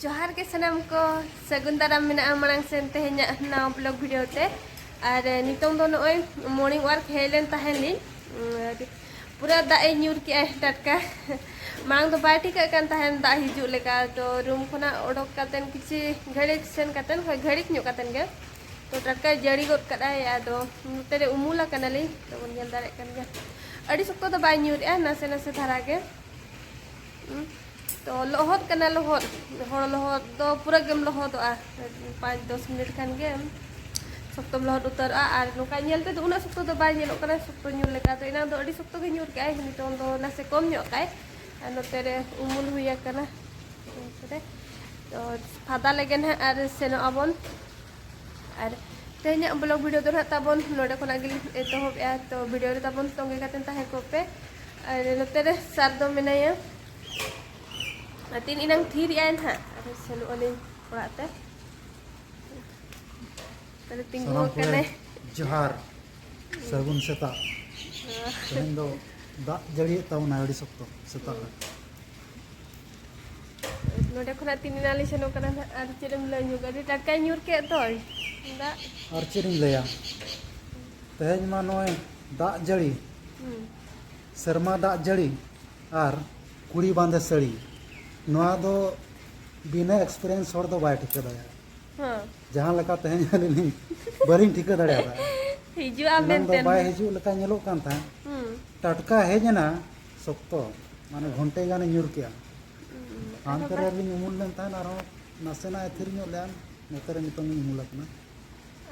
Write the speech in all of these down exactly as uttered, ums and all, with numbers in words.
ᱡᱚᱦᱟᱨ ᱜᱮ ᱥᱟᱱᱟᱢ ᱠᱚ, ᱥᱟᱹᱜᱩᱱ ᱫᱟᱨᱟᱢ ᱢᱮᱱᱟᱜᱼᱟ ᱢᱟᱲᱟᱝ ᱥᱮᱱ ᱛᱮᱦᱮᱧᱟᱜ ᱱᱟᱣᱟ ᱵᱞᱚᱜ ᱵᱷᱤᱰᱤᱭᱳ ᱛᱮ᱾ ᱟᱨ ᱱᱤᱛᱚᱝ ᱫᱚ ᱱᱚᱜᱼᱚᱭ ᱢᱚᱨᱱᱤᱝ ᱣᱟᱠ ᱦᱮᱡ ᱞᱮᱱ ᱛᱟᱦᱮᱱ ᱞᱤᱧ᱾ ᱩᱸ, ᱯᱩᱨᱟᱹ ᱫᱟᱜ ᱮ ᱧᱩᱨ ᱠᱮᱜᱼᱟᱭ ᱴᱟᱴᱠᱟ᱾ ᱢᱟᱲᱟᱝ ᱫᱚ ᱵᱟᱭ ᱴᱷᱤᱠᱟᱹᱜ ᱠᱟᱱ ᱛᱟᱦᱮᱱ ᱫᱟᱜ ᱦᱤᱡᱩᱜ ᱞᱮᱠᱟ, ᱛᱚ ᱨᱩᱢ ᱠᱷᱚᱱᱟᱜ ᱚᱰᱚᱠ ᱠᱟᱛᱮᱱ ᱠᱤᱪᱷᱤ ᱜᱷᱟᱹᱲᱤᱡ ᱥᱮᱱ ᱠᱟᱛᱮᱱ, ᱦᱳᱭ, ᱜᱷᱟᱹᱲᱤᱡ ᱧᱚᱜ ᱠᱟᱛᱮᱱ ᱜᱮ, ᱛᱚ ᱴᱟᱴᱠᱟᱭ ᱡᱟᱹᱲᱤ ᱜᱚᱫ ᱠᱟᱫᱟᱭ᱾ ᱟᱫᱚ ᱱᱚᱛᱮ ᱨᱮ ᱩᱢᱩᱞ ᱟᱠᱟᱱᱟᱞᱤᱧ, ᱛᱚ ᱵᱚᱱ ᱧᱮᱞ ᱫᱟᱲᱮᱭᱟᱜ ᱠᱟᱱ ᱜᱮᱭᱟ, ᱟᱹᱰᱤ ᱥᱚᱠᱛᱚ ᱫᱚ ᱵᱟᱭ ᱧᱩᱨᱮᱜᱼᱟ, ᱱᱟᱥᱮ ᱱᱟᱥᱮ ᱫᱷᱟᱨᱟ ᱜᱮ᱾ ᱦᱩᱸ᱾ ᱛᱚ ᱞᱚᱦᱚᱫ ᱠᱟᱱᱟ, ᱞᱚᱦᱚᱫ, ᱦᱚᱲ ᱞᱚᱦᱚᱫ ᱫᱚ ᱯᱩᱨᱟᱹ ᱜᱮᱢ ᱞᱚᱦᱚᱫᱚᱜᱼᱟ᱾ ᱯᱟᱸᱪ ᱫᱚᱥ ᱢᱤᱱᱤᱴ ᱠᱷᱟᱱ ᱜᱮ ᱥᱚᱠᱛᱚᱢ ᱞᱚᱦᱚᱫ ᱩᱛᱟᱹᱨᱚᱜᱼᱟ᱾ ᱟᱨ ᱱᱚᱝᱠᱟ ᱧᱮᱞ ᱛᱮᱫᱚ ᱩᱱᱟᱹᱜ ᱥᱚᱠᱛᱚ ᱫᱚ ᱵᱟᱭ ᱧᱮᱞᱚᱜ ᱠᱟᱱᱟ, ᱥᱚᱠᱛᱚ ᱧᱩᱨ ᱞᱮᱠᱟ᱾ ᱛᱚ ᱮᱱᱟᱝ ᱫᱚ ᱟᱹᱰᱤ ᱥᱚᱠᱛᱚ ᱜᱮ ᱧᱩᱨ ᱠᱮᱜᱼᱟᱭ, ᱱᱤᱛᱚᱝ ᱫᱚ ᱱᱟᱥᱮ ᱠᱚᱢ ᱧᱚᱜ ᱠᱟᱜᱼᱟᱭ᱾ ᱟᱨ ᱱᱚᱛᱮ ᱨᱮ ᱩᱢᱩᱞ ᱦᱩᱭ ᱟᱠᱟᱱᱟ᱾ ᱛᱚ ᱯᱷᱟᱫᱟ ᱞᱮᱜᱮ ᱱᱟᱦᱟᱜ ᱟᱨ ᱥᱮᱱᱚᱜ ᱟᱵᱚᱱ᱾ ᱟᱨ ᱛᱮᱦᱮᱧᱟᱜ ᱵᱞᱚᱜ ᱵᱷᱤᱰᱤᱭᱳ ᱫᱚ ᱱᱟᱦᱟᱜ ᱛᱟᱵᱚᱱ ᱱᱚᱰᱮ ᱠᱷᱚᱱᱟᱜ ᱜᱮᱞᱤᱧ ᱮᱛᱚᱦᱚᱵᱮᱜᱼᱟ᱾ ᱛᱚ ᱵᱷᱤᱰᱤᱭᱳ ᱨᱮ ᱛᱟᱵᱚᱱ ᱛᱚᱸᱜᱮ ᱠᱟᱛᱮ ᱛᱟᱦᱮᱸ ᱠᱚᱜ ᱯᱮ᱾ ᱟᱨ ᱱᱚᱛᱮ ᱨᱮ ᱥᱟᱨ ᱫᱚ ᱢᱮᱱᱟᱭᱟ, ᱟᱨ ᱛᱤᱱ ᱮᱱᱟᱝ ᱛᱷᱤᱨ ᱮᱜᱼᱟᱭ ᱱᱟᱦᱟᱜ᱾ ᱟᱨ ᱥᱮᱱᱚᱜ ᱟᱹᱞᱤᱧ ᱚᱲᱟᱜ ᱛᱮ᱾ ᱛᱟᱦᱞᱮ ᱛᱤᱸᱜᱩ ᱥᱟᱱᱟᱢ ᱠᱚᱜᱮ ᱟᱠᱟᱱᱟᱭ᱾ ᱡᱚᱦᱟᱨ, ᱥᱟᱹᱜᱩᱱ ᱥᱮᱛᱟᱜ᱾ ᱛᱮᱦᱮᱧ ᱫᱚ ᱫᱟᱜ ᱡᱟᱹᱲᱤᱭᱮᱫ ᱛᱟᱵᱚᱱᱟᱭ ᱟᱹᱰᱤ ᱥᱚᱠᱛᱚ ᱥᱮᱛᱟᱜ ᱨᱮ᱾ ᱱᱚᱰᱮ ᱠᱷᱚᱱᱟᱜ ᱛᱤᱱ ᱮᱱᱟᱝ ᱞᱮ ᱥᱮᱱᱚᱜ ᱠᱟᱱᱟ ᱱᱟᱦᱟᱜ, ᱟᱨ ᱪᱮᱫ ᱮᱢ ᱞᱟᱹᱭ ᱧᱚᱜᱟ, ᱟᱹᱰᱤ ᱴᱟᱴᱠᱟᱭ ᱧᱩᱨ ᱠᱮᱫ ᱫᱚᱭ ᱫᱟᱜ᱾ ᱟᱨ ᱪᱮᱫ ᱤᱧ ᱞᱟᱹᱭᱟ, ᱛᱮᱦᱮᱧ ᱢᱟ ᱱᱚᱜᱼᱚᱭ ᱫᱟᱜ ᱡᱟᱹᱲᱤ, ᱦᱩᱸ᱾ ᱥᱮᱨᱢᱟ ᱫᱟᱜ ᱡᱟᱹᱲᱤ ᱟᱨ ᱠᱩᱲᱤ ᱵᱟᱸᱫᱮ ᱥᱟᱹᱲᱤ, ᱱᱚᱣᱟ ᱫᱚ ᱵᱤᱱᱟᱹ ᱮᱠᱥᱯᱤᱨᱤᱭᱮᱱᱥ ᱦᱚᱲ ᱫᱚ ᱵᱟᱭ ᱴᱷᱤᱠᱟᱹ ᱫᱟᱲᱮᱭᱟᱜᱼᱟ᱾ ᱦᱮᱸ᱾ ᱡᱟᱦᱟᱸ ᱞᱮᱠᱟ ᱛᱮᱦᱮᱧ ᱟᱹᱞᱤᱧ ᱞᱤᱧ ᱵᱟᱹᱞᱤᱧ ᱴᱷᱤᱠᱟᱹ ᱫᱟᱲᱮᱭᱟᱫᱟ᱾ ᱦᱤᱡᱩᱜᱼᱟ ᱮᱱᱟᱝ ᱫᱚ ᱢᱮᱱᱛᱮ ᱵᱟᱭ ᱱᱟᱦᱟᱜ᱾ ᱦᱤᱡᱩᱜ ᱞᱮᱠᱟ ᱧᱮᱞᱚᱜ ᱠᱟᱱ ᱛᱟᱦᱮᱸᱫ᱾ ᱦᱩᱸ᱾ ᱴᱟᱴᱠᱟ ᱦᱮᱡ ᱮᱱᱟ, ᱥᱚᱠᱛᱚ, ᱢᱟᱱᱮ ᱜᱷᱚᱱᱴᱮ ᱜᱟᱱᱮ ᱧᱩᱨ ᱠᱮᱜᱼᱟ᱾ ᱦᱩᱸ᱾ ᱦᱟᱱᱛᱮ ᱟᱨᱦᱚᱸ ᱨᱮ ᱵᱟᱭ ᱞᱤᱧ ᱩᱢᱩᱞ ᱞᱮᱱ ᱛᱟᱦᱮᱸᱫ, ᱟᱨᱦᱚᱸ ᱱᱟᱥᱮᱱᱟᱜ ᱮ ᱛᱷᱤᱨ ᱧᱚᱜ ᱞᱮᱫᱼᱟ, ᱱᱚᱛᱮ ᱨᱮ ᱱᱤᱛᱚᱝ ᱤᱧ ᱩᱢᱩᱞ ᱟᱠᱟᱱᱟ᱾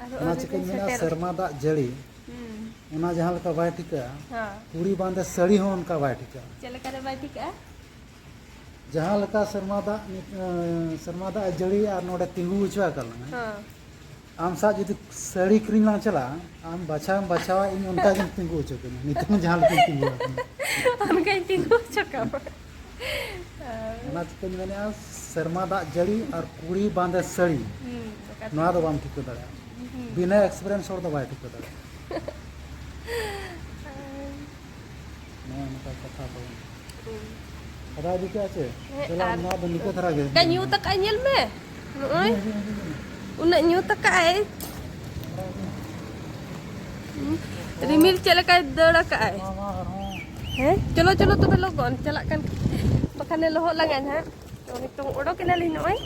ᱟᱨᱦᱚᱸ ᱚᱱᱟ ᱟᱹᱣᱨᱤ ᱪᱤᱠᱟᱹᱧ ᱞᱤᱧ ᱢᱮᱱᱟ, ᱥᱮᱴᱮᱨ᱾ ᱥᱮᱨᱢᱟ ᱫᱟᱜ ᱡᱟᱹᱲᱤ, ᱦᱩᱸ᱾ ᱚᱱᱟ ᱡᱟᱦᱟᱸ ᱞᱮᱠᱟ ᱵᱟᱭ ᱴᱷᱤᱠᱟᱹᱜᱼᱟ, ᱦᱮᱸ᱾ ᱠᱩᱲᱤ ᱵᱟᱸᱫᱮ ᱥᱟᱹᱲᱤ ᱦᱚᱸ ᱚᱱᱠᱟ ᱵᱟᱭ ᱴᱷᱤᱠᱟᱹᱜᱼᱟ᱾ ᱪᱮᱫ ᱞᱮᱠᱟᱨᱮ ᱵᱟᱭ ᱴᱷᱤᱠᱟᱹᱜᱼᱟ? ᱡᱟᱦᱟᱸ ᱞᱮᱠᱟ ᱥᱮᱨᱢᱟ ᱫᱟᱜ, ᱮᱸ, ᱥᱮᱨᱢᱟ ᱫᱟᱜ ᱮ ᱡᱟᱹᱲᱤᱭᱟ ᱟᱨ ᱱᱚᱰᱮ ᱛᱤᱸᱜᱩ ᱦᱚᱪᱚ ᱟᱠᱟᱫ ᱞᱟᱝᱟ᱾ ᱦᱮᱸ᱾ ᱟᱢ ᱥᱟᱶ ᱡᱩᱫᱤ ᱥᱟᱹᱲᱤ ᱠᱤᱨᱤᱧ ᱞᱟᱝ ᱪᱟᱞᱟᱜᱼᱟ, ᱟᱢ ᱵᱟᱪᱷᱟᱣ ᱮᱢ ᱵᱟᱪᱷᱟᱣᱟ, ᱤᱧ ᱚᱱᱠᱟ ᱜᱮᱢ ᱛᱤᱸᱜᱩ ᱦᱚᱪᱚ ᱠᱟᱹᱧᱟ᱾ ᱱᱤᱛᱚᱝ ᱡᱟᱦᱟᱸ ᱞᱮᱠᱟᱧ ᱛᱤᱸᱜᱩ ᱟᱠᱟᱱᱟ᱾ ᱚᱱᱠᱟᱧ ᱛᱤᱸᱜᱩ ᱦᱚᱪᱚ ᱠᱟᱢᱟ᱾ ᱚᱱᱟ ᱪᱤᱠᱟᱹᱧ ᱢᱮᱱᱮᱫᱼᱟ, ᱥᱮᱨᱢᱟ ᱫᱟᱜ ᱡᱟᱹᱲᱤ ᱟᱨ ᱠᱩᱲᱤ ᱵᱟᱸᱫᱮ ᱥᱟᱹᱲᱤ, ᱦᱩᱸ, ᱚᱠᱟ ᱱᱚᱣᱟ ᱫᱚ ᱵᱟᱢ ᱴᱷᱤᱠᱟᱹ ᱫᱟᱲᱮᱭᱟᱜᱼᱟ᱾ ᱦᱩᱸ᱾ ᱵᱤᱱᱟᱹ ᱮᱠᱥᱯᱤᱨᱤᱭᱮᱱᱥ ᱦᱚᱲ ᱫᱚ ᱵᱟᱭ ᱴᱷᱤᱠᱟᱹ ᱫᱟᱲᱮᱭᱟᱜᱼᱟ᱾ ᱱᱚᱜᱼᱚ ᱱᱚᱝᱠᱟ ᱠᱟᱛᱷᱟ ᱛᱟᱵᱚᱱ᱾ ᱦᱩᱸ᱾ ᱟᱫᱟ ᱤᱫᱤ ᱠᱟᱜᱼᱟ ᱪᱮ? ᱦᱮᱸ, ᱪᱟᱞᱟᱜ ᱟᱨ ᱢᱟ ᱟᱫᱚ ᱱᱤᱠᱟᱹ ᱫᱷᱟᱨᱟ ᱜᱮ᱾ ᱠᱟ ᱧᱩᱛ ᱟᱠᱟᱫ ᱧᱮᱞ ᱢᱮ᱾ ᱱᱚᱜᱼᱚᱭ᱾ ᱦᱤᱡᱩᱜ ᱢᱮ, ᱦᱤᱡᱩᱜ ᱢᱮ᱾ ᱩᱱᱟᱹᱜ ᱧᱩᱛ ᱟᱠᱟᱫ ᱟᱭ᱾ ᱦᱩᱸ᱾ ᱨᱤᱢᱤᱞ ᱪᱮᱫ ᱞᱮᱠᱟᱭ ᱫᱟᱹᱲ ᱟᱠᱟᱫ ᱟᱭ᱾ ᱢᱟ, ᱢᱟ, ᱟᱨᱦᱚᱸ᱾ ᱦᱮᱸ? ᱪᱚᱞᱚ, ᱪᱚᱞᱚ ᱛᱚᱵᱮ ᱞᱚᱜᱚᱱ᱾ ᱪᱟᱞᱟᱜ ᱠᱟᱱ᱾ ᱵᱟᱠᱷᱟᱱᱮ ᱞᱚᱦᱚᱫ ᱞᱟᱸᱜᱟᱭ ᱱᱟᱦᱟᱜ᱾ ᱛᱚ ᱱᱤᱛᱚᱝ ᱚᱰᱚᱠ ᱮᱱᱟᱞᱤᱧ ᱱᱚᱜᱼᱚᱭ᱾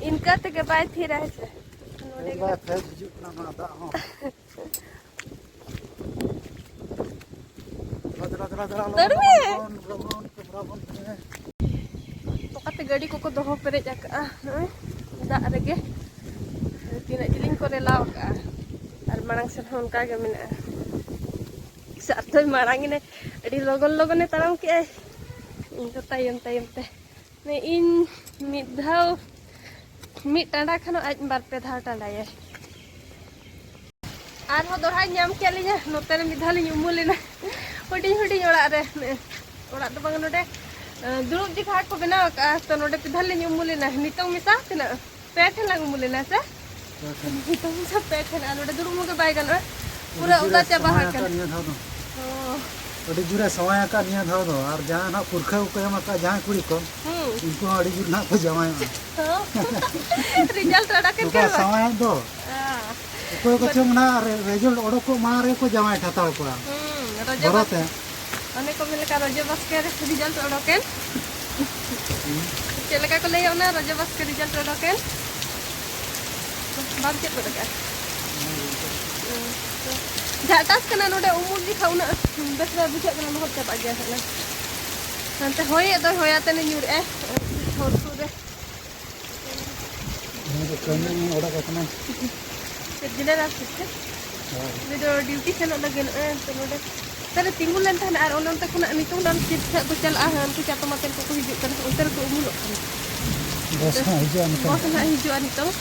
ᱤᱱᱠᱟᱹ ᱛᱮᱜᱮ ᱵᱟᱭ ᱛᱷᱤᱨᱟ, ᱦᱮᱸ ᱥᱮ? ᱱᱚᱰᱮ ᱜᱮ ᱵᱟᱭ ᱛᱷᱤᱨ ᱦᱤᱡᱩᱜ ᱠᱟᱱᱟ ᱱᱚᱣᱟ ᱫᱟᱜ ᱦᱚᱸ᱾ ᱫᱮᱞᱟ, ᱫᱮᱞᱟ, ᱫᱮᱞᱟ, ᱫᱮᱞᱟ, ᱫᱟᱹᱲ ᱢᱮ᱾ ᱞᱚᱜᱚᱱ, ᱞᱚᱜᱚᱱ, ᱞᱚᱜᱚᱱ, ᱞᱚᱜᱚᱱ᱾ ᱚᱠᱟᱛᱮ ᱜᱟᱹᱰᱤ ᱠᱚᱠᱚ ᱫᱚᱦᱚ ᱯᱮᱨᱮᱡ ᱟᱠᱟᱜᱼᱟ ᱱᱚᱜᱼᱚᱭ ᱫᱟᱜ ᱨᱮᱜᱮ᱾ ᱛᱤᱱᱟᱹᱜ ᱡᱤᱞᱤᱧ ᱠᱚ ᱨᱮᱞᱟᱣ ᱟᱠᱟᱜᱼᱟ᱾ ᱟᱨ ᱢᱟᱲᱟᱝ ᱥᱮᱫ ᱦᱚᱸ ᱚᱱᱠᱟ ᱜᱮ ᱢᱮᱱᱟᱜᱼᱟ᱾ ᱥᱟᱨ ᱫᱚᱭ ᱢᱟᱲᱟᱝ ᱮᱱᱟᱭ, ᱟᱹᱰᱤ ᱞᱚᱜᱚᱱ ᱞᱚᱜᱚᱱᱮ ᱛᱟᱲᱟᱢ ᱠᱮᱜᱼᱟᱭ᱾ ᱤᱧ ᱫᱚ ᱛᱟᱭᱚᱢ ᱛᱟᱭᱚᱢ ᱛᱮ᱾ ᱢᱟᱱᱮ ᱤᱧ ᱢᱤᱫ ᱫᱷᱟᱣ, ᱢᱤᱫ ᱴᱟᱸᱰᱟ ᱠᱷᱟᱱ ᱟᱡ ᱵᱟᱨ ᱯᱮ ᱫᱷᱟᱣ ᱴᱟᱸᱰᱟᱭᱟᱭ᱾ ᱟᱨᱦᱚᱸ ᱫᱚᱲᱦᱟᱭ ᱧᱟᱢ ᱠᱮᱫ ᱞᱤᱧᱟ᱾ ᱱᱚᱛᱮ ᱨᱮ ᱢᱤᱫ ᱫᱷᱟᱣ ᱞᱤᱧ ᱩᱢᱩᱞ ᱮᱱᱟ᱾ ᱦᱩᱰᱤᱧ ᱦᱩᱰᱤᱧ ᱚᱲᱟᱜ ᱨᱮ, ᱚᱲᱟᱜ ᱫᱚ ᱵᱟᱝ, ᱱᱚᱰᱮ, ᱮ, ᱫᱩᱲᱩᱵ ᱡᱟᱭᱜᱟ ᱠᱚ ᱵᱮᱱᱟᱣ ᱟᱠᱟᱫᱼᱟ᱾ ᱛᱚ ᱱᱚᱰᱮ ᱢᱤᱫ ᱫᱷᱟᱣ ᱞᱤᱧ ᱩᱢᱩᱞ ᱮᱱᱟ᱾ ᱱᱤᱛᱚᱝ ᱢᱮᱥᱟ ᱛᱤᱱᱟᱹᱜ? ᱯᱮ ᱴᱷᱮᱱ ᱞᱟᱝ ᱩᱢᱩᱞ ᱮᱱᱟ ᱥᱮ? ᱯᱮ ᱴᱷᱮᱱ᱾ ᱱᱤᱛᱚᱝ ᱢᱮᱥᱟ ᱯᱮ ᱴᱷᱮᱱ, ᱟᱨ ᱱᱚᱰᱮ ᱫᱩᱲᱩᱵ ᱩᱢᱩᱞ ᱜᱮ ᱵᱟᱭ ᱜᱟᱱᱚᱜᱼᱟ᱾ ᱯᱩᱨᱟᱹ ᱟᱹᱰᱤ ᱡᱳᱨᱮ ᱚᱫᱟ ᱪᱟᱵᱟ ᱥᱟᱶᱟᱭ ᱟᱠᱟᱱ᱾ ᱟᱠᱟᱫ ᱱᱤᱭᱟᱹ ᱫᱷᱟᱣ ᱫᱚ᱾ ᱚ᱾ ᱟᱹᱰᱤ ᱡᱳᱨᱮ ᱥᱟᱶᱟᱭ ᱟᱠᱟᱫ ᱱᱤᱭᱟᱹ ᱫᱷᱟᱣ ᱫᱚ᱾ ᱟᱨ ᱡᱟᱦᱟᱸ ᱱᱟᱜ ᱯᱩᱨᱠᱷᱟᱹ ᱠᱚᱠᱚ ᱮᱢ ᱟᱠᱟᱫ ᱡᱟᱦᱟᱸᱭ ᱠᱩᱲᱤ ᱠᱚ, ᱦᱩᱸ᱾ ᱩᱱᱠᱩ ᱦᱚᱸ ᱟᱹᱰᱤ ᱡᱳᱨ ᱱᱟᱜ ᱠᱚ ᱡᱟᱶᱟᱭᱚᱜᱼᱟ᱾ ᱦᱚᱸ᱾ ᱨᱮᱡᱟᱞᱴ ᱚᱰᱚᱠ ᱮᱱ ᱱᱚᱝᱠᱟ ᱠᱷᱟᱱ ᱵᱟᱝ? ᱥᱟᱶᱟᱭ ᱫᱚ᱾ ᱦᱮᱸ᱾ ᱚᱠᱚᱭ ᱠᱚᱪᱚᱝ ᱚᱱᱟ ᱨᱮ-, ᱨᱮᱡᱟᱞᱴ ᱚᱰᱚᱠᱚᱜ ᱢᱟᱲᱟᱝ ᱨᱮᱠᱚ ᱡᱟᱶᱟᱭ ᱴᱷᱟᱛᱟᱲ ᱠᱚᱣᱟ᱾ ᱦᱩᱸ, ᱨᱚᱡᱚ ᱵᱚᱨᱚ ᱵᱟᱥ-, ᱛᱮ᱾ ᱚᱱᱮ ᱠᱚ ᱢᱮᱱ ᱞᱮᱠᱟ, ᱨᱚᱡᱚ ᱵᱟᱥᱠᱮ ᱨᱮ ᱨᱮᱡᱟᱞᱴ ᱚᱰᱚᱠᱮᱱ᱾ ᱦᱩᱸ᱾ ᱪᱮᱫ ᱞᱮᱠᱟ ᱠᱚ ᱞᱟᱹᱭᱟ ᱚᱱᱟ ᱨᱚᱡᱚ ᱵᱟᱥᱠᱮ ᱨᱮᱡᱟᱞᱴ ᱚᱰᱚᱠᱮᱱ? ᱵᱟᱢ ᱪᱮᱫ ᱜᱚᱫ ᱟᱠᱟᱫᱼᱟ? ᱦᱩᱸ᱾ ᱡᱷᱟᱴᱟᱥ ᱠᱟᱱᱟ ᱱᱚᱰᱮ ᱩᱢᱩᱞ ᱡᱚᱠᱷᱟ ᱩᱱᱟᱹᱜ ᱵᱮᱥ ᱵᱟᱭ ᱵᱩᱡᱷᱟᱹᱜ ᱠᱟᱱᱟ, ᱞᱚᱦᱚᱫ ᱪᱟᱵᱟᱜ ᱜᱮᱭᱟ ᱦᱟᱸᱜ᱾ ᱦᱟᱱᱛᱮ ᱦᱚᱭᱮᱫ ᱫᱚᱭ ᱦᱚᱭᱟᱛᱮ ᱧᱩᱨᱮᱜᱼᱟᱭ ᱦᱚᱨ ᱥᱩᱨ ᱨᱮ᱾ ᱱᱚᱣᱟ ᱫᱚ ᱠᱟᱹᱢᱤ ᱚᱲᱟᱜ ᱠᱟᱱᱟ᱾ ᱪᱮᱫ ᱡᱮᱱᱟᱨᱮᱞ ᱥᱤᱯᱴ ᱛᱮ? ᱦᱳᱭ᱾ ᱩᱱᱤ ᱫᱚ ᱰᱤᱭᱩᱴᱤ ᱥᱮᱱᱚᱜ ᱞᱟᱹᱜᱤᱫ ᱱᱚᱜᱼᱚᱭ ᱛᱚ ᱱᱚᱰᱮ᱾ ᱛᱟᱦᱞᱮ ᱛᱤᱸᱜᱩ ᱞᱮᱱ ᱛᱟᱦᱮᱱᱟ ᱟᱨ ᱚᱱᱮ ᱚᱱᱛᱮ ᱠᱷᱚᱱᱟᱜ ᱱᱤᱛᱚᱝ ᱫᱚ ᱪᱮᱫ ᱥᱮᱫ ᱠᱚ ᱪᱟᱞᱟᱜᱼᱟ, ᱦᱟᱸᱜ ᱩᱱᱠᱩ ᱪᱟᱛᱚᱢ ᱟᱛᱮᱱ ᱠᱚᱠᱚ ᱦᱤᱡᱩᱜ ᱠᱟᱱᱟ, ᱚᱱᱛᱮ ᱨᱮᱠᱚ ᱩᱢᱩᱞᱚᱜ ᱠᱟᱱᱟ᱾ ᱵᱚᱥ ᱦᱟᱸᱜ ᱦᱤᱡᱩᱜᱼᱟ ᱱᱤᱛᱚᱝ᱾ ᱵᱚᱥ ᱦᱟᱸᱜ ᱦᱤᱡᱩᱜᱼᱟ ᱱᱤᱛᱚᱝ᱾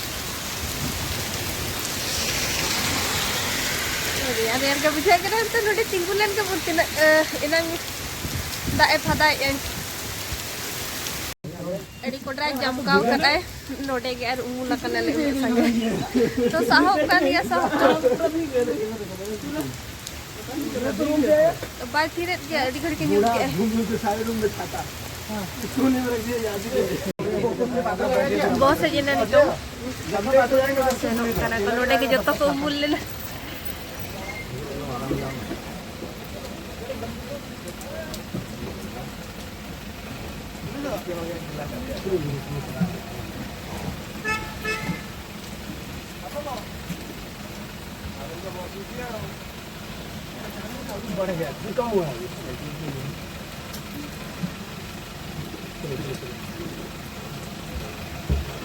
ᱟᱹᱰᱤ ᱨᱮᱭᱟᱲ ᱨᱮᱭᱟᱲ ᱜᱮ ᱵᱩᱡᱷᱟᱹᱜ ᱠᱟᱱᱟ, ᱱᱤᱛᱚᱜ ᱱᱚᱰᱮ ᱛᱤᱸᱜᱩ ᱞᱮᱱ ᱜᱮᱵᱚᱱ ᱛᱤᱱᱟᱹᱜ, ᱮ, ᱮᱱᱟᱝ ᱫᱟᱜ ᱮ ᱯᱷᱟᱫᱟᱭᱮᱫᱼᱟᱭ᱾ ᱟᱹᱰᱤ ᱠᱚᱰᱨᱟᱭ ᱡᱟᱢᱠᱟᱣ ᱠᱟᱫᱟᱭ᱾ ᱱᱚᱰᱮ ᱜᱮ ᱟᱨ ᱩᱢᱩᱞ ᱟᱠᱟᱱᱟᱞᱮ ᱩᱱᱟᱹᱜ ᱥᱟᱸᱜᱮ᱾ ᱛᱚ ᱥᱟᱦᱚᱵ ᱠᱟᱱ ᱜᱮᱭᱟ, ᱥᱟᱦᱚᱵ ᱫᱚ᱾ ᱵᱟᱭ ᱛᱷᱤᱨᱮᱫ ᱜᱮᱭᱟ, ᱟᱹᱰᱤ ᱜᱷᱟᱹᱲᱤᱡ ᱮ ᱧᱩᱨ ᱠᱮᱜᱼᱟ᱾ ᱵᱚᱥ ᱦᱮᱡ ᱮᱱᱟ ᱱᱤᱛᱚᱝ᱾ ᱥᱮᱱᱚᱜ ᱠᱟᱱᱟ ᱠᱚ, ᱱᱚᱰᱮ ᱜᱮ ᱡᱚᱛᱚ ᱠᱚ ᱩᱢᱩᱞ ᱞᱮᱱᱟ᱾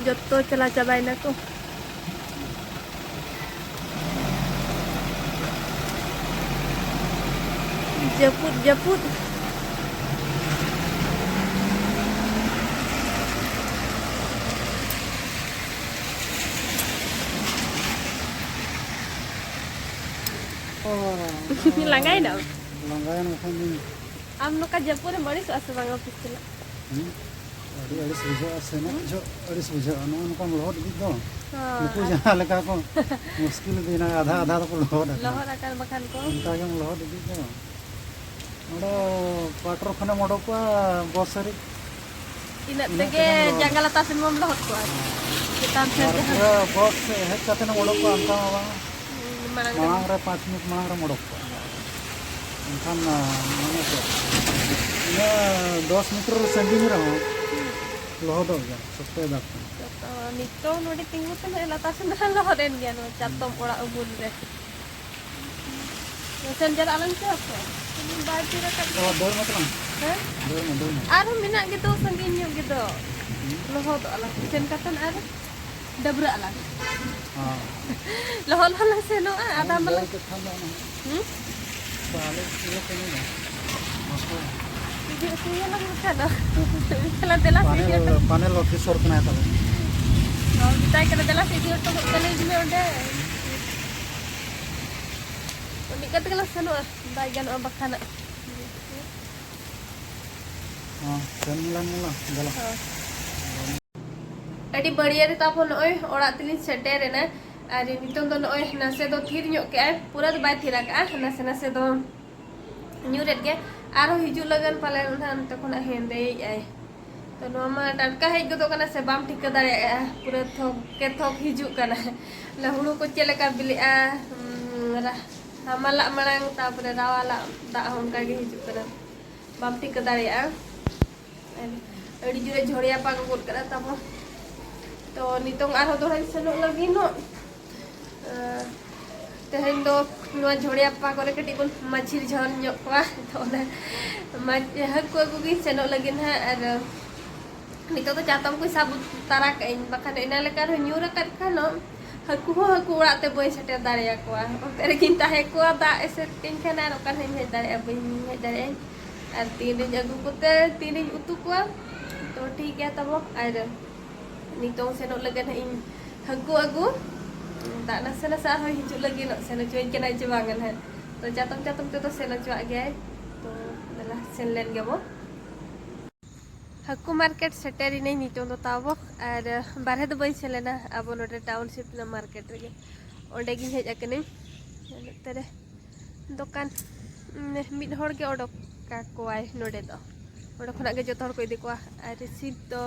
ᱡᱚᱛᱚ ᱪᱟᱞᱟᱣ ᱪᱟᱵᱟᱭᱮᱱᱟ ᱠᱚ᱾ ᱡᱟᱹᱯᱩᱫ, ᱡᱟᱹᱯᱩᱫ᱾ ᱞᱟᱸᱜᱟᱭᱮᱱᱟᱢ? ᱞᱟᱸᱜᱟᱭᱮᱱ ᱠᱷᱟᱱ ᱫᱚᱧ᱾ ᱟᱢ ᱱᱚᱝᱠᱟ ᱡᱟᱹᱯᱩᱫ ᱨᱮᱢ ᱟᱹᱲᱤᱥᱚᱜᱼᱟ ᱥᱮ ᱵᱟᱝ ᱚᱯᱷᱤᱥ ᱪᱟᱞᱟᱜ? ᱦᱩᱸ? ᱟᱹᱰᱤ ᱟᱹᱲᱤᱥ ᱵᱩᱡᱷᱟᱹᱜᱼᱟ, ᱥᱮᱱᱚᱜ ᱦᱩᱸ? ᱡᱚᱦᱚᱜ ᱟᱹᱲᱤᱥ ᱵᱩᱡᱷᱟᱹᱜᱼᱟ, ᱱᱚᱜᱼᱚ ᱱᱚᱝᱠᱟᱢ ᱞᱚᱦᱚᱫ ᱤᱫᱤᱜ ᱫᱚ᱾ ᱦᱚᱸ, ᱱᱩᱠᱩ ᱟᱨ ᱡᱟᱦᱟᱸ ᱞᱮᱠᱟ ᱠᱚ ᱢᱩᱥᱠᱤᱞ ᱤᱫᱤᱭᱮᱱᱟ, ᱟᱫᱷᱟ ᱟᱫᱷᱟ ᱫᱚᱠᱚ ᱞᱚᱦᱚᱫ ᱟᱠᱟᱱᱟ᱾ ᱞᱚᱦᱚᱫ ᱟᱠᱟᱱ ᱵᱟᱠᱷᱟᱱ ᱠᱚ᱾ ᱚᱱᱠᱟ ᱜᱮᱢ ᱞᱚᱦᱚᱫ ᱤᱫᱤᱜ ᱫᱚ᱾ ᱱᱚᱰᱮ ᱠᱣᱟᱴᱟᱨ ᱠᱷᱚᱱᱮᱢ ᱚᱰᱚᱠᱚᱜᱼᱟ, ᱵᱚᱥ ᱥᱟᱹᱨᱤ ᱤᱱᱟᱹᱜ ᱤᱱᱟᱹᱜ ᱛᱮᱜᱮ ᱛᱮᱜᱮᱢ ᱞᱚᱦᱚᱫ᱾ ᱡᱟᱸᱜᱟ ᱞᱟᱛᱟᱨ ᱥᱮᱱ ᱢᱟᱢ ᱞᱚᱦᱚᱫ ᱠᱚᱜᱼᱟ᱾ ᱦᱮᱸ᱾ ᱪᱮᱛᱟᱱ ᱥᱮᱱ ᱟᱨ ᱡᱟᱦᱟᱸ ᱯᱩᱨᱟᱹ ᱵᱚᱥ ᱦᱮᱡ ᱠᱟᱛᱮ ᱮᱢ ᱚᱰᱚᱠ ᱠᱚᱜᱼᱟ, ᱚᱱᱠᱟ ᱢᱟ ᱵᱟᱝ᱾ ᱢᱟᱲᱟᱝ ᱨᱮ᱾ ᱢᱟᱲᱟᱝ ᱨᱮ ᱯᱟᱸᱪ ᱢᱤᱱᱤᱴ ᱢᱟᱲᱟᱝ ᱨᱮᱢ ᱚᱰᱚᱠ ᱠᱚᱜᱼᱟ᱾ ᱮᱱᱠᱷᱟᱱ, ᱢᱟᱱᱮ ᱪᱮᱫ? ᱤᱱᱟᱹ ᱫᱚᱥ ᱢᱤᱴᱟᱨ ᱥᱟᱺᱜᱤᱧ ᱨᱮᱦᱚᱸ ᱞᱚᱦᱚᱫᱚᱜ ᱜᱮᱭᱟ, ᱥᱚᱠᱛᱚᱭ ᱫᱟᱜ ᱠᱷᱟᱱ᱾ ᱛᱚ, ᱱᱤᱛᱚᱜ ᱱᱚᱰᱮ ᱛᱤᱸᱜᱩ ᱠᱟᱱᱟ, ᱞᱟᱛᱟᱨ ᱥᱮᱱ ᱫᱚ ᱞᱚᱦᱚᱫ ᱮᱱ ᱜᱮᱭᱟ, ᱱᱚᱣᱟ ᱪᱟᱛᱚᱢ ᱚᱲᱟᱜ ᱩᱢᱩᱞ ᱨᱮ᱾ ᱥᱮᱱ ᱪᱟᱞᱟᱜ ᱟᱞᱟᱝ ᱥᱮ ᱦᱟᱯᱮ? ᱵᱟᱭ ᱛᱤᱨ ᱟᱠᱟᱫ ᱚ, ᱜᱮᱭᱟ᱾ ᱫᱟᱹᱲ ᱢᱮ ᱛᱟᱞᱟᱝ᱾ ᱦᱮᱸ? ᱫᱟᱹᱲ ᱢᱮ, ᱫᱟᱹᱲ ᱢᱮ᱾ ᱟᱨᱦᱚᱸ ᱢᱮᱱᱟᱜ ᱜᱮᱫᱚ ᱥᱟᱺᱜᱤᱧ ᱧᱚᱜ ᱜᱮᱫᱚ᱾ ᱦᱩᱸ᱾ ᱞᱚᱦᱚᱫᱚᱜ ᱟᱞᱟᱝ᱾ ᱥᱮᱱ ᱠᱟᱛᱮᱱ ᱟᱨ ᱰᱟᱹᱵᱽᱨᱟᱹᱜ ᱟᱞᱟᱝ᱾ ᱦᱚᱸ᱾ ᱞᱚᱦᱚᱫ, ᱞᱚᱦᱚᱫ ᱞᱟᱝ ᱥᱮᱱᱚᱜᱼᱟ, ᱟᱫᱚ ᱦᱮᱸ, ᱢᱟᱞᱟᱝ᱾ ᱫᱟᱹᱲ ᱠᱮᱫ ᱠᱷᱟᱱ ᱫᱚ ᱚᱱᱟ᱾ ᱦᱩᱸ? ᱵᱟᱞᱮ ᱤᱭᱟᱹ ᱠᱟᱹᱢᱤ ᱫᱚ᱾ ᱱᱚᱛᱮ᱾ ᱤᱫᱤ ᱦᱚᱴᱚᱭᱟᱞᱟᱝ ᱵᱟᱠᱷᱟᱱ ᱫᱚ᱾ ᱫᱮᱞᱟ ᱥᱮ ᱤᱫᱤ ᱯᱟᱱᱮᱞ, ᱦᱚᱴᱚ᱾ ᱯᱟᱱᱮᱞ ᱚᱯᱷᱤᱥᱚᱨ ᱠᱟᱱᱟᱭ ᱛᱟᱞᱮ᱾ ᱦᱚᱸ, ᱢᱮᱛᱟᱭ ᱠᱟᱱᱟ, "ᱫᱮᱞᱟ ᱥᱮ ᱤᱫᱤ ᱦᱚᱴᱚ ᱜᱚᱫ ᱠᱟᱞᱮ ᱢᱮ ᱚᱸᱰᱮ᱾" ᱢᱤᱫ ᱠᱟᱛᱮ ᱜᱮᱞᱟᱝ ᱥᱮᱱᱚᱜᱼᱟ, ᱵᱟᱭ ᱜᱟᱱᱚᱜᱼᱟ ᱵᱟᱠᱷᱟᱱ᱾ ᱦᱚᱸ, ᱥᱮᱱ ᱞᱮᱱ ᱜᱮᱞᱟᱝ, ᱫᱮᱞᱟ᱾ ᱦᱚᱸ᱾ ᱟᱹᱰᱤ ᱵᱟᱹᱲᱤᱭᱟᱹ ᱨᱮ ᱛᱟᱵᱚᱱ ᱱᱚᱜᱼᱚᱭ ᱚᱲᱟᱜ ᱛᱮᱞᱤᱧ ᱥᱮᱴᱮᱨ ᱮᱱᱟ᱾ ᱟᱨ ᱱᱤᱛᱚᱝ ᱫᱚ ᱱᱚᱜᱼᱚᱭ ᱱᱟᱥᱮ ᱫᱚ ᱛᱷᱤᱨ ᱧᱚᱜ ᱠᱮᱜᱼᱟᱭ, ᱯᱩᱨᱟᱹ ᱫᱚ ᱵᱟᱭ ᱛᱷᱤᱨ ᱟᱠᱟᱜᱼᱟ, ᱱᱟᱥᱮ ᱱᱟᱥᱮ ᱫᱚ ᱧᱩᱨᱮᱫ ᱜᱮ᱾ ᱟᱨᱦᱚᱸ ᱦᱤᱡᱩᱜ ᱞᱟᱹᱜᱤᱫ ᱯᱟᱞᱮᱱ ᱱᱟᱦᱟᱜ ᱱᱚᱛᱮ ᱠᱷᱚᱱᱟᱜ ᱦᱮᱸᱫᱮᱭᱮᱫ ᱟᱭ᱾ ᱛᱚ ᱱᱚᱣᱟ ᱢᱟ ᱴᱟᱴᱠᱟ ᱦᱮᱡ ᱜᱚᱫᱚᱜ ᱠᱟᱱᱟ ᱥᱮ, ᱵᱟᱢ ᱴᱷᱤᱠᱟᱹ ᱫᱟᱲᱮᱭᱟᱜᱼᱟ, ᱯᱩᱨᱟᱹ ᱛᱷᱚᱠ ᱠᱮ ᱛᱷᱚᱠ ᱦᱤᱡᱩᱜ ᱠᱟᱱᱟ᱾ ᱚᱱᱟ ᱦᱩᱲᱩ ᱠᱚ ᱪᱮᱫ ᱞᱮᱠᱟ ᱵᱤᱞᱤᱜᱼᱟ, ᱩᱸ, ᱨᱟ-, ᱦᱟᱢᱟᱞᱟᱜ ᱢᱟᱲᱟᱝ, ᱛᱟᱨᱯᱚᱨᱮ ᱨᱟᱣᱟᱞᱟᱜ ᱫᱟᱜ ᱦᱚᱸ ᱚᱱᱠᱟ ᱜᱮ ᱦᱤᱡᱩᱜ ᱠᱟᱱᱟ, ᱵᱟᱢ ᱴᱷᱤᱠᱟᱹ ᱫᱟᱲᱮᱭᱟᱜᱼᱟ᱾ ᱟᱹᱰᱤ ᱡᱳᱨᱮ ᱡᱷᱚᱲᱮᱭᱟ ᱯᱟᱜᱚ ᱜᱚᱫ ᱠᱟᱫᱟ ᱛᱟᱵᱚ᱾ ᱛᱚ ᱱᱤᱛᱚᱝ ᱟᱨᱦᱚᱸ ᱫᱚᱦᱲᱟᱧ ᱥᱮᱱᱚᱜ ᱞᱟᱹᱜᱤᱫ ᱱᱚᱜ᱾ ᱟᱨ ᱛᱮᱦᱮᱧ ᱫᱚ ᱱᱚᱣᱟ ᱡᱷᱚᱲᱮᱭᱟ ᱯᱟᱜᱚ ᱨᱮ ᱠᱟᱹᱴᱤᱡ ᱵᱚᱱ ᱢᱟᱹᱪᱷᱤᱨ ᱡᱷᱚᱨ ᱧᱚᱜ ᱠᱚᱣᱟ᱾ ᱛᱚ ᱚᱱᱟ ᱢᱟᱪ-, ᱦᱟᱹᱠᱩ ᱟᱹᱜᱩ ᱜᱤᱧ ᱥᱮᱱᱚᱜ ᱞᱟᱹᱜᱤᱫ ᱱᱟᱦᱟᱜ᱾ ᱟᱨ ᱱᱤᱛᱚᱜ ᱫᱚ ᱪᱟᱛᱚᱢ ᱠᱚᱧ ᱥᱟᱵ ᱛᱟᱨᱟ ᱠᱟᱜ ᱟᱹᱧ, ᱵᱟᱠᱷᱟᱱ ᱮᱱᱟᱝ ᱞᱮᱠᱟ ᱨᱮᱦᱚᱸ ᱧᱩᱨ ᱟᱠᱟᱫ ᱠᱷᱟᱱ ᱦᱟᱹᱠᱩ ᱦᱚᱸ ᱦᱟᱹᱠᱩ ᱚᱲᱟᱜ ᱛᱮ ᱵᱟᱹᱧ ᱥᱮᱴᱮᱨ ᱫᱟᱲᱮᱭᱟᱠᱚᱣᱟ᱾ ᱚᱱᱛᱮ ᱨᱮᱜᱤᱧ ᱛᱟᱦᱮᱸ ᱠᱚᱜᱼᱟ, ᱫᱟᱜ ᱮᱥᱮᱫ ᱠᱟᱹᱧ ᱠᱷᱟᱱ ᱟᱨ ᱚᱠᱟ ᱨᱮᱦᱚᱸᱧ ᱦᱮᱡ ᱫᱟᱲᱮᱭᱟᱜᱼᱟ, ᱵᱟᱹᱧ ᱦᱮᱡ ᱫᱟᱲᱮᱭᱟᱜᱼᱟᱹᱧ᱾ ᱟᱨ ᱛᱤᱱᱨᱤᱧ ᱟᱹᱜᱩ ᱠᱚᱛᱮ ᱛᱤᱱᱨᱤᱧ ᱩᱛᱩ ᱠᱚᱣᱟ, ᱛᱚ ᱴᱷᱤᱠ ᱜᱮᱭᱟ ᱛᱟᱵᱚ᱾ ᱟᱨ ᱱᱤᱛᱚᱝ ᱥᱮᱱᱚᱜ ᱞᱟᱹᱜᱤᱫ ᱦᱟᱸᱜ ᱤᱧ ᱦᱟᱹᱠᱩ ᱟᱹᱜᱩ᱾ ᱫᱟᱜ ᱱᱟᱥᱮ ᱱᱟᱥᱮ ᱟᱨᱦᱚᱸ ᱦᱤᱡᱩᱜ ᱞᱟᱹᱜᱤᱫ, ᱥᱮᱱ ᱦᱚᱪᱚᱣᱟᱹᱧ ᱠᱟᱱᱟᱭ ᱪᱮ ᱵᱟᱝᱟ ᱱᱟᱦᱟᱜ᱾ ᱛᱚ ᱪᱟᱛᱚᱢ ᱪᱟᱛᱚᱢ ᱛᱮᱫᱚ ᱥᱮᱱ ᱦᱚᱪᱚᱣᱟᱜ ᱜᱮᱭᱟᱭ᱾ ᱛᱚ ᱫᱮᱞᱟ ᱥᱮᱱ ᱞᱮᱱ ᱜᱮᱵᱚ᱾ ᱦᱟᱹᱠᱩ ᱢᱟᱨᱠᱮᱴ ᱥᱮᱴᱮᱨ ᱮᱱᱟᱹᱧ ᱱᱤᱛᱚᱝ ᱫᱚ ᱛᱟᱵᱚ, ᱟᱨ ᱵᱟᱨᱦᱮ ᱫᱚ ᱵᱟᱹᱧ ᱥᱮᱱ ᱞᱮᱱᱟ, ᱟᱵᱚ ᱱᱚᱰᱮ ᱴᱟᱣᱩᱱᱥᱤᱯ ᱨᱮᱱᱟᱜ ᱢᱟᱨᱠᱮᱴ ᱨᱮᱜᱮ, ᱚᱸᱰᱮ ᱜᱤᱧ ᱦᱮᱡ ᱟᱠᱟᱱᱟᱹᱧ᱾ ᱱᱚᱛᱮ ᱨᱮ ᱫᱚᱠᱟᱱ, ᱩᱢ, ᱢᱤᱫ ᱦᱚᱲ ᱜᱮ ᱚᱰᱚᱠ ᱠᱟᱠᱚᱣᱟᱭ ᱱᱚᱰᱮ ᱫᱚ, ᱚᱸᱰᱮ ᱠᱷᱚᱱᱟᱜ ᱜᱮ ᱡᱚᱛᱚ ᱦᱚᱲ ᱠᱚ ᱤᱫᱤ ᱠᱚᱣᱟ᱾ ᱟᱨ ᱨᱤᱥᱤᱴ ᱫᱚ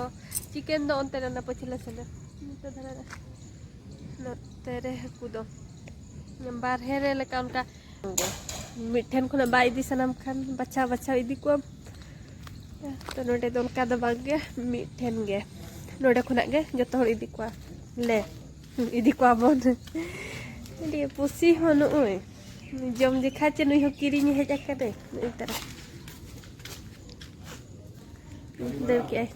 ᱪᱤᱠᱮᱱ ᱫᱚ ᱚᱱᱛᱮ ᱨᱮ ᱚᱱᱟ ᱯᱟᱹᱪᱷᱞᱟᱹ ᱥᱮᱱ ᱨᱮ, ᱱᱚᱛᱮ ᱫᱷᱟᱨᱮ ᱨᱮ, ᱱᱚᱛᱮ ᱨᱮ ᱦᱟᱹᱠᱩ ᱫᱚ ᱵᱟᱨᱦᱮ ᱨᱮ ᱞᱮᱠᱟ ᱚᱱᱠᱟ ᱢᱤᱫᱴᱷᱮᱱ ᱠᱷᱚᱱᱟᱜ ᱵᱟᱭ ᱤᱫᱤ ᱥᱟᱱᱟᱢ ᱠᱷᱟᱱ ᱵᱟᱪᱷᱟᱣ ᱵᱟᱪᱷᱟᱣ ᱤᱫᱤ ᱠᱚᱣᱟᱢ᱾ ᱛᱚ ᱱᱚᱰᱮ ᱫᱚ ᱚᱱᱠᱟ ᱫᱚ ᱵᱟᱝᱜᱮ, ᱢᱤᱫᱴᱷᱮᱱ ᱜᱮ, ᱱᱚᱰᱮ ᱠᱷᱚᱱᱟᱜ ᱜᱮ ᱡᱚᱛᱚ ᱦᱚᱲ ᱤᱫᱤ ᱠᱚᱣᱟ ᱞᱮ, ᱤᱫᱤ ᱠᱚᱣᱟ ᱵᱚᱱ᱾ ᱟᱹᱰᱤ ᱯᱩᱥᱤ ᱦᱚᱸ ᱱᱚᱜᱼᱚᱭ ᱡᱚᱢ ᱡᱮᱠᱷᱟ ᱪᱮ ᱱᱩᱭ ᱦᱚᱸ ᱠᱤᱨᱤᱧ ᱦᱮᱡ ᱟᱠᱟᱱᱟᱭ ᱱᱚᱜᱼᱚᱭ ᱛᱟᱨᱟ᱾ ᱫᱟᱹᱲ ᱠᱮᱜᱼᱟᱭ᱾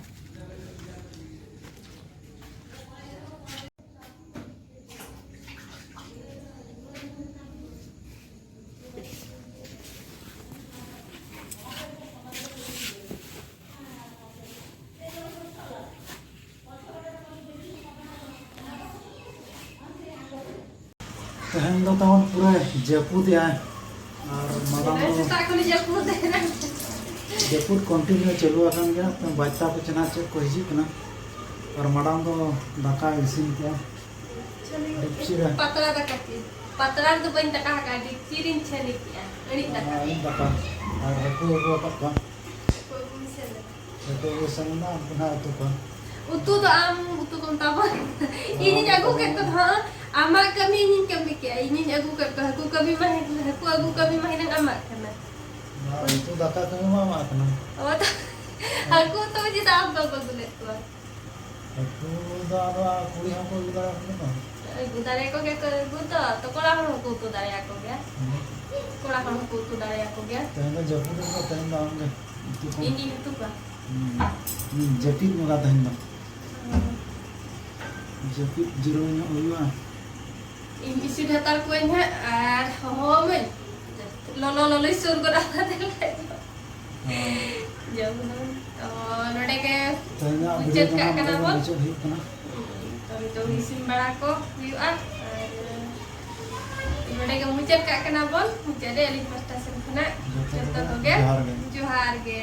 ᱛᱮᱦᱮᱧ ᱫᱚ ᱛᱟᱵᱚᱱ ᱯᱩᱨᱟᱹ ᱡᱟᱹᱯᱩᱫ ᱮᱜᱼᱟᱭ᱾ ᱟᱨ ᱢᱟᱲᱟᱝ ᱫᱚ ᱥᱮᱛᱟᱜ ᱠᱷᱚᱱ ᱡᱟᱹᱯᱩᱫ ᱮᱜᱼᱟᱭ᱾ ᱡᱟᱹᱯᱩᱫ ᱠᱚᱱᱴᱤᱱᱤᱭᱩ ᱪᱟᱹᱞᱩ ᱟᱠᱟᱱ ᱜᱮᱭᱟ᱾ ᱵᱟᱡᱽᱛᱟ ᱠᱚ ᱪᱮᱱᱟᱜ ᱪᱮᱫ ᱠᱚ ᱦᱤᱡᱩᱜ ᱠᱟᱱᱟ᱾ ᱟᱨ ᱢᱟᱲᱟᱝ ᱫᱚ ᱫᱟᱠᱟ ᱤᱥᱤᱱ ᱠᱮᱜᱼᱟ᱾ ᱰᱮᱠᱪᱤ ᱨᱮ᱾ ᱯᱟᱛᱲᱟ ᱫᱟᱠᱟ ᱪᱮ? ᱯᱟᱛᱲᱟ ᱨᱮᱫᱚ ᱵᱟᱹᱧ ᱫᱟᱠᱟ ᱟᱠᱟᱫᱼᱟ, ᱰᱮᱠᱪᱤ ᱨᱤᱧ ᱪᱷᱟᱹᱱᱤ ᱠᱮᱜᱼᱟ, ᱟᱹᱬᱤᱡ ᱫᱟᱠᱟ᱾ ᱟᱹᱬᱤᱡ ᱫᱟᱠᱟ᱾ ᱟᱨ ᱦᱟᱹᱠᱩ ᱟᱹᱜᱩ ᱟᱠᱟᱫ ᱠᱚᱣᱟ᱾ ᱦᱟᱹᱠᱩ ᱟᱹᱜᱩ ᱤᱧ ᱥᱮᱱ ᱞᱮᱱᱟ᱾ ᱦᱟᱹᱠᱩ ᱟᱹᱜᱩ ᱥᱮᱱ ᱞᱮᱱᱟ, ᱩᱱᱠᱩ ᱱᱟᱦᱟᱜ ᱩᱛᱩ ᱠᱚᱣᱟ᱾ ᱩᱛᱩ ᱫᱚ ᱟᱢ ᱩᱛᱩ ᱠᱚᱢ ᱛᱟᱵᱚᱱ᱾ ᱤᱧᱤᱧ ᱟᱹᱜᱩ ᱠᱮᱫ ᱠᱚ ᱫᱚ, ᱟᱢᱟᱜ ᱠᱟᱹᱢᱤ ᱤᱧᱤᱧ ᱠᱟᱹᱢᱤ ᱠᱮᱜᱼᱟ, ᱤᱧᱤᱧ ᱟᱹᱜᱩ ᱠᱮᱫ ᱠᱚ, ᱦᱟᱹᱠᱩ ᱠᱟᱹᱢᱤ ᱢᱟ ᱦᱮ-, ᱦᱟᱹᱠᱩ ᱟᱹᱜᱩ ᱠᱟᱹᱢᱤ ᱢᱟ ᱦᱮᱱᱟᱝ ᱟᱢᱟᱜ ᱠᱟᱱᱟ᱾ ᱟᱨ ᱩᱛᱩ ᱫᱟᱠᱟ ᱠᱟᱹᱢᱤ ᱢᱟ ᱟᱢᱟᱜ ᱠᱟᱱᱟ᱾ ᱚ, ᱛᱚ, ᱦᱟᱹᱠᱩ ᱩᱛᱩ ᱪᱮᱫᱟᱜ ᱟᱢ ᱵᱟᱢ ᱟᱹᱜᱩ ᱞᱮᱫ ᱠᱚᱣᱟ? ᱦᱟᱹᱠᱩ ᱫᱚ ᱟᱫᱚ ᱠᱩᱲᱤ ᱦᱚᱸᱠᱚ ᱟᱹᱜᱩ ᱫᱟᱲᱮᱭᱟᱠᱚ ᱠᱟᱱᱟ᱾ ᱟᱹᱜᱩ ᱫᱟᱲᱮᱭᱟᱠᱚ ᱜᱮᱭᱟ ᱠᱚ, ᱟᱹᱜᱩ ᱫᱚ᱾ ᱛᱚ ᱠᱚᱲᱟ ᱦᱚᱲ ᱦᱚᱸᱠᱚ ᱩᱛᱩ ᱫᱟᱲᱮᱭᱟᱠᱚ ᱜᱮᱭᱟ᱾ ᱦᱩᱸ᱾ ᱠᱚᱲᱟ ᱦᱚᱲ ᱦᱚᱸᱠᱚ ᱩᱛᱩ ᱫᱟᱲᱮᱭᱟᱠᱚ ᱜᱮᱭᱟ᱾ ᱛᱮᱦᱮᱧ ᱫᱚ ᱡᱟᱹᱯᱩᱫ ᱨᱮᱫᱚ ᱛᱮᱦᱮᱧ ᱫᱚ ᱟᱢᱜᱮ ᱩᱛᱩ ᱠᱚᱢ᱾ ᱤᱧ ᱜᱤᱧ ᱩᱛᱩ ᱠᱚᱣᱟ᱾ ᱦᱩᱸ᱾ ᱦᱩᱸ, ᱡᱟᱹᱯᱤᱫ ᱧᱚᱜᱟ ᱛᱮᱦᱮᱧ ᱫᱚ᱾ ᱦᱩᱸ᱾ ᱡᱟᱹᱯᱤᱫ ᱡᱤᱨᱟᱹᱣ ᱧᱚᱜ ᱦᱩᱭᱩᱜᱼᱟ᱾ ᱤᱧ ᱤᱥᱤᱱ ᱦᱟᱛᱟᱲ ᱠᱚᱣᱟᱧ ᱦᱟᱸᱜ ᱟᱨ ᱦᱚᱦᱚ ᱟᱹᱢᱟᱹᱧ᱾ ᱞᱚᱞᱚ ᱞᱚᱞᱚᱭ ᱥᱩᱨ ᱜᱚᱫ ᱟᱠᱟᱫ ᱛᱟᱦᱮᱸ᱾ ᱦᱮᱸ᱾ ᱡᱚᱢ ᱫᱚ᱾ ᱛᱚ, ᱱᱚᱰᱮ ᱜᱮ ᱛᱮᱦᱮᱧᱟᱜ ᱢᱩᱪᱟᱹᱫ video ᱫᱚ ᱠᱟᱜ ᱱᱚᱰᱮ ᱠᱟᱱᱟ ᱜᱮ ᱵᱚᱱ᱾ ᱢᱩᱪᱟᱹᱫ ᱦᱩᱭᱩᱜ ᱠᱟᱱᱟ᱾ ᱦᱩᱸ, ᱛᱚ, ᱱᱤᱛᱚᱝ ᱤᱥᱤᱱ ᱵᱟᱲᱟ ᱠᱚ ᱦᱩᱭᱩᱜᱼᱟ᱾ ᱟᱨ ᱱᱚᱰᱮ ᱜᱮ ᱢᱩᱪᱟᱹᱫ ᱠᱟᱜ ᱠᱟᱱᱟ ᱵᱚᱱ᱾ ᱢᱩᱪᱟᱹᱫ ᱨᱮ ᱟᱹᱞᱤᱧ ᱯᱟᱥᱴᱟ ᱥᱮᱱ ᱠᱷᱚᱱᱟᱜ ᱡᱚᱛᱚ ᱡᱚᱛᱚ ᱠᱚᱜᱮ ᱠᱚᱜᱮ ᱡᱚᱦᱟᱨ ᱜᱮ᱾ ᱡᱚᱦᱟᱨ ᱜᱮ᱾